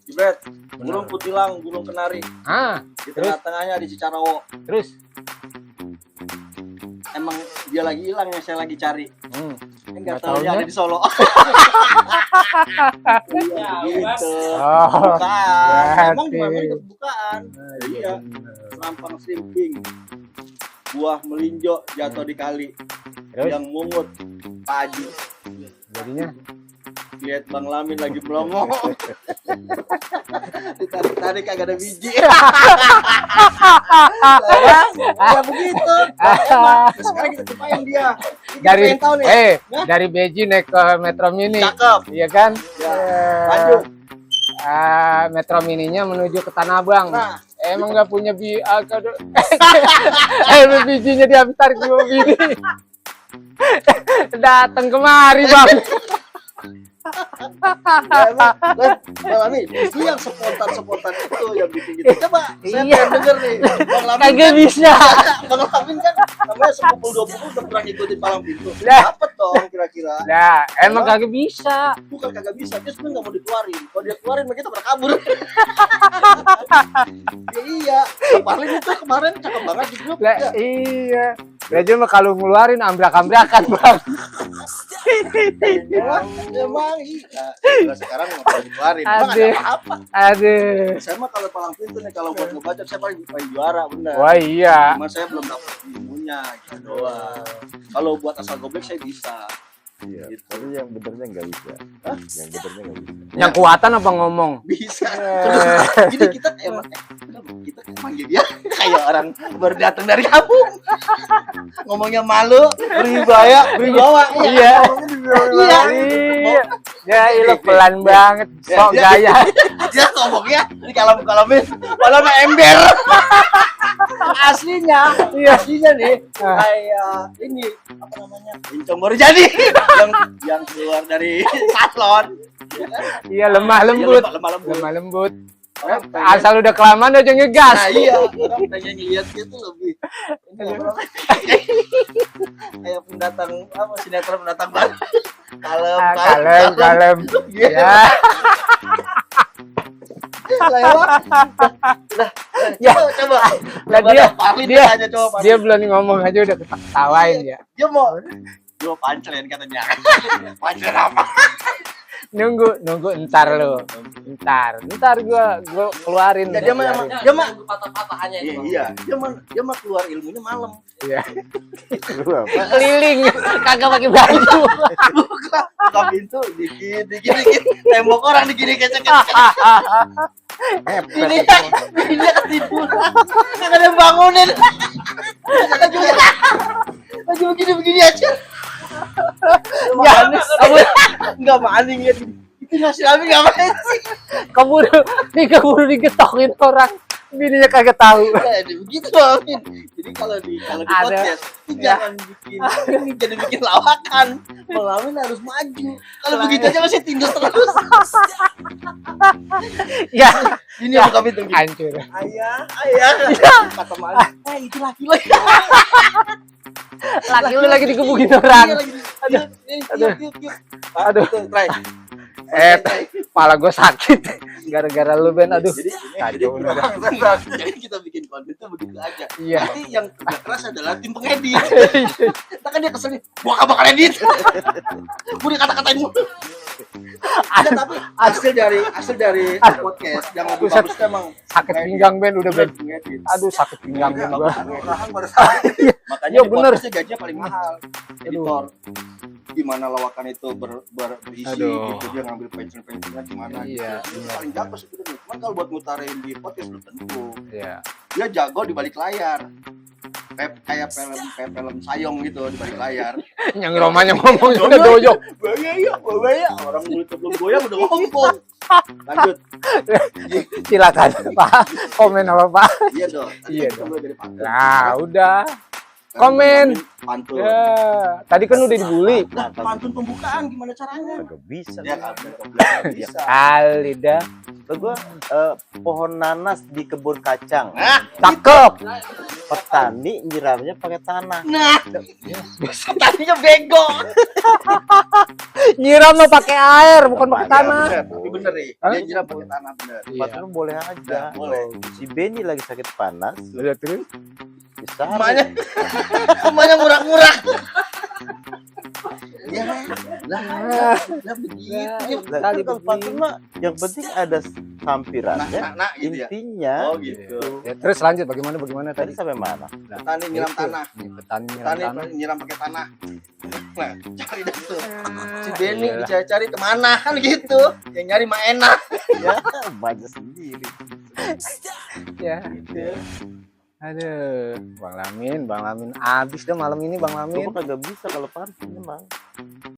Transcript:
Jibret, Gunung Kutilang, Gunung Kenari. Di tengah-tengahnya di Cicarawo. Terus? Emang dia lagi hilang yang saya lagi cari. Enggak tahu dia ada di Solo. Iya, gitu. Bukaan. Emang di mana itu bukaan? Iya. Serampang Shrimping. Buah melinjo jatuh di kali. Terus? Yang mungut Pak Haji. Jadinya Lihat Bang Lamin lagi melongo. Ditarik-tarik kagak ada biji. Ya begitu. Emang sekarang kita cobain dia. Dari Beji naik ke Metro Mini. Cakep. Iya kan? Ya. Lanjut. Metro Mininya menuju ke Tanah Abang. Nah, emang nggak punya bijinya dihabis tarik dua biji. Datang kemari Bang. Bang Lamin, itu yang spontan itu yang bikin gitu. Coba, saya pengen denger nih. Bang Lamin kagak bisa. Bang Lamin kan namanya sepupul 20 udah pernah ngikutin palang pintu. Dapet dong kira-kira. Nah, emang kagak bisa. Bukan kagak bisa, dia sebenarnya nggak mau dikeluarin. Kalau dia keluarin, kita pada kabur. Ya, iya, paling itu kemarin cakep banget di grup. Iya. Dia mah kalau ngeluarin ambrak-ambrakan Bang. Emang iya. Sekarang mau dikeluarin, emang ada apa-apa. Aduh. Saya mah kalau palang pintu nih, kalau buat ngebaca saya paling juara, bener. Wah iya. Cuma saya belum dapat ilmunya gitu doang. Kalau buat asal goblok saya bisa. Iya, gitu. Tapi yang benernya nggak bisa. Yang benernya nggak bisa. Yang kuatan apa ngomong? Bisa. Jadi kita emang manggil dia kayak orang baru datang dari kampung. Ngomongnya malu, berwibawa. Iya. Iya. Ya ilu pelan banget, sok gaya. Dia ngomongnya di kalem-kalemin, malah ember. Aslinya nih kayak ini apa namanya? Incong baru jadi yang keluar dari salon. Iya lemah lembut. Lemah lembut. Asal udah kelamaan aja ngegas. Nah, iya, orang pengen lihat gitu lebih. Kayak pendatang apa sinetron pendatang baru. Kalem. Ya. Coba. Dia belum ngomong aja udah ketawain ya. Dia mau pancelen katanya. Pancelen apa? Nunggu ntar gua keluarin. Dia mah patah-patahannya itu. Iya, dia mah keluar ilmunya malam. Iya. Keliling kagak pakai baju. Buka pintu dikit tembok orang digini kecek. Ini ketiduran. Kagak ada bangunin. Baju begini aja. Enggak maning ya. Itu nasi kami enggak main sih. Keburu digetokin orang. Bininya kagak tahu. Begitu Amin. Jadi kalau di podcast jangan bikin lawakan. Amin harus maju. Kalau begitu aja masih tindas terus. Ya, ini buka pintu hancur. Ayah. Kata Mali. Itu laki-laki. Laki lu lagi dikebukin orang. Aduh. Kepala gue sakit gara-gara lu Ben. Aduh. Jadi kita bikin konten itu begitu aja. Iya. Nanti yang kerja keras adalah tim pengedit. Kita kan dia kesel nih. Gua gak bakal edit. Gua dikata-katain mulu. Tapi hasil dari podcast yang lebih bagus emang sakit pinggang Ben udah Ben. Aduh sakit pinggang Ben gua. Makanya bener sih gajinya paling mahal. Editor. Gimana lawakan itu berisi gitu, dia ngambil pensiun-pensiunnya gimana iya, gitu. Itu paling jago sebetulnya. Cuman kalau buat mutarin di podcast belum tentu. Iya. Dia jago di balik layar. Kayak film Sayong gitu di balik layar. Yang romanya ngomong udah doyok. Bahaya. Orang mulut belum goyang udah ngomong. Lanjut. Silakan Pak. Komen apa Pak? Iya dong. Nah, udah. Komen. Pantun. Ya, tadi kan udah dibully. Pantun pembukaan gimana caranya? Agak bisa. Ya, bisa. Kali dah. Gua pohon nanas di kebun kacang. Nah, Cakep. Petani nyiramnya pakai tanah. nah, tadinya bego. Nyiram lo pakai air, bukan pakai tanah. Bener, tapi bener nih. Hah? Dia nyiram pakai tanah bener. Padahal boleh aja. Nah, boleh. Si Benny lagi sakit panas, Udah terus. bisa. Semuanya murah-murah. Ya, lah begitu. Lah, itu kan Fatul mah yang penting ada sampirannya. Nah, gitu ya. Intinya. Oh gitu. Ya, terus lanjut bagaimana Tadi tadi? sampai mana? Petani nyiram Itu. tanah. Petani nyiram Petani tanah. nyiram pakai tanah. Nah, cari dah tuh. Si Benny dicari-cari kemana kan gitu. Yang nyari mah enak. Ya, baca sendiri. Ya. Aduh, Bang Lamin abis dah malam ini Bang Lamin. Gua kagak bisa kalau panas memang.